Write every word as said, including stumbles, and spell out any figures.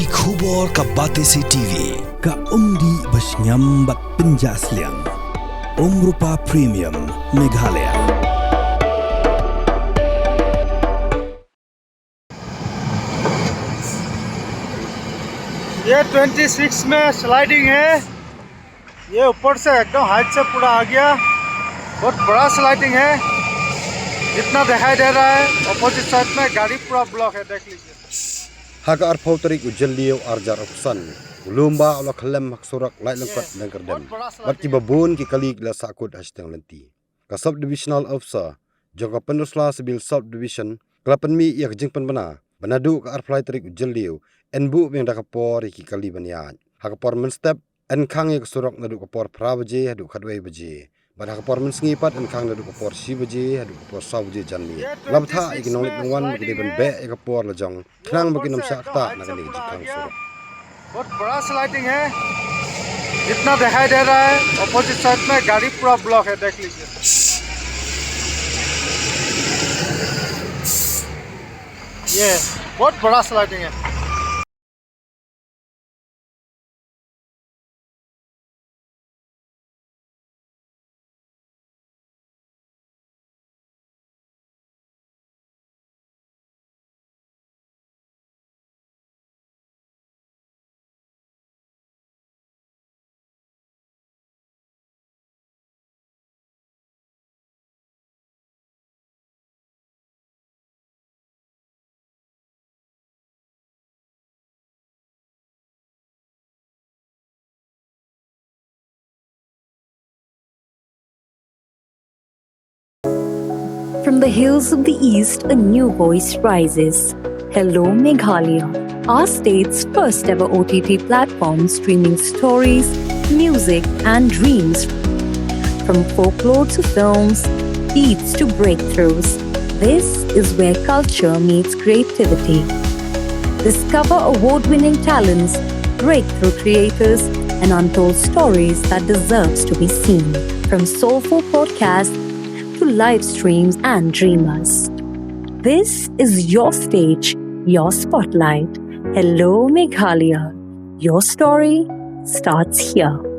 Ki khubor ka Batesi T V, ka umdih ba shngiam bad pynjah sliang. Umrupa Premium, Meghalaya. ये ट्वेंटी सिक्स में स्लाइडिंग है, ये ऊपर से एकदम हाइट से पूरा आ गया, बहुत बड़ा स्लाइडिंग है। जितना दिखाई दे रहा है, अपोजिट साइड में गाड़ी पूरा ब्लॉक है, देख लीजिए। Ha ka arphew tarik u Jylliew arhajar arphew san, u lum ba u la khyllem ha ka surok Laitlangkot Nongkyrdem, bad kiba bun ki kali ki la sahkut ha shiteng lynti. Ka Sub Divisional Officer jong ka Pynursla Civil Sub Division ka la pynmih ïa ka jingpynbna ba naduh ka arphew lai tarik u Jylliew yn buh biang da ka por ïa ki kali ban ïaid. Ha ka por mynstep yn khang ïa ka surok naduh ka por phra baje haduh khatwei baje. Bad ha ka por mynsngi pat yn khang naduh ka por shi baje haduh ka por saw baje janmiet. La bthah ïa ki nongleit nongwan ba ki dei ban beh ïa ka por la jong khnang ba kin ym shah ktah na kane ka jingkhang surok. बहुत बड़ा स्लाइडिंग है, जितना दिखाई दे रहा है, अपोजिट साइड में गाड़ी पूरा ब्लॉक है, देख लीजिए। ये बहुत बड़ा स्लाइडिंग है। From the hills of the East, a new voice rises. Hello, Meghalaya, our state's first ever O T T platform streaming stories, music, and dreams. From folklore to films, beats to breakthroughs, this is where culture meets creativity. Discover award winning talents, breakthrough creators, and untold stories that deserves to be seen. From soulful podcasts to live streams and dreamers. This is your stage, your spotlight. Hello, Meghalaya. Your story starts here.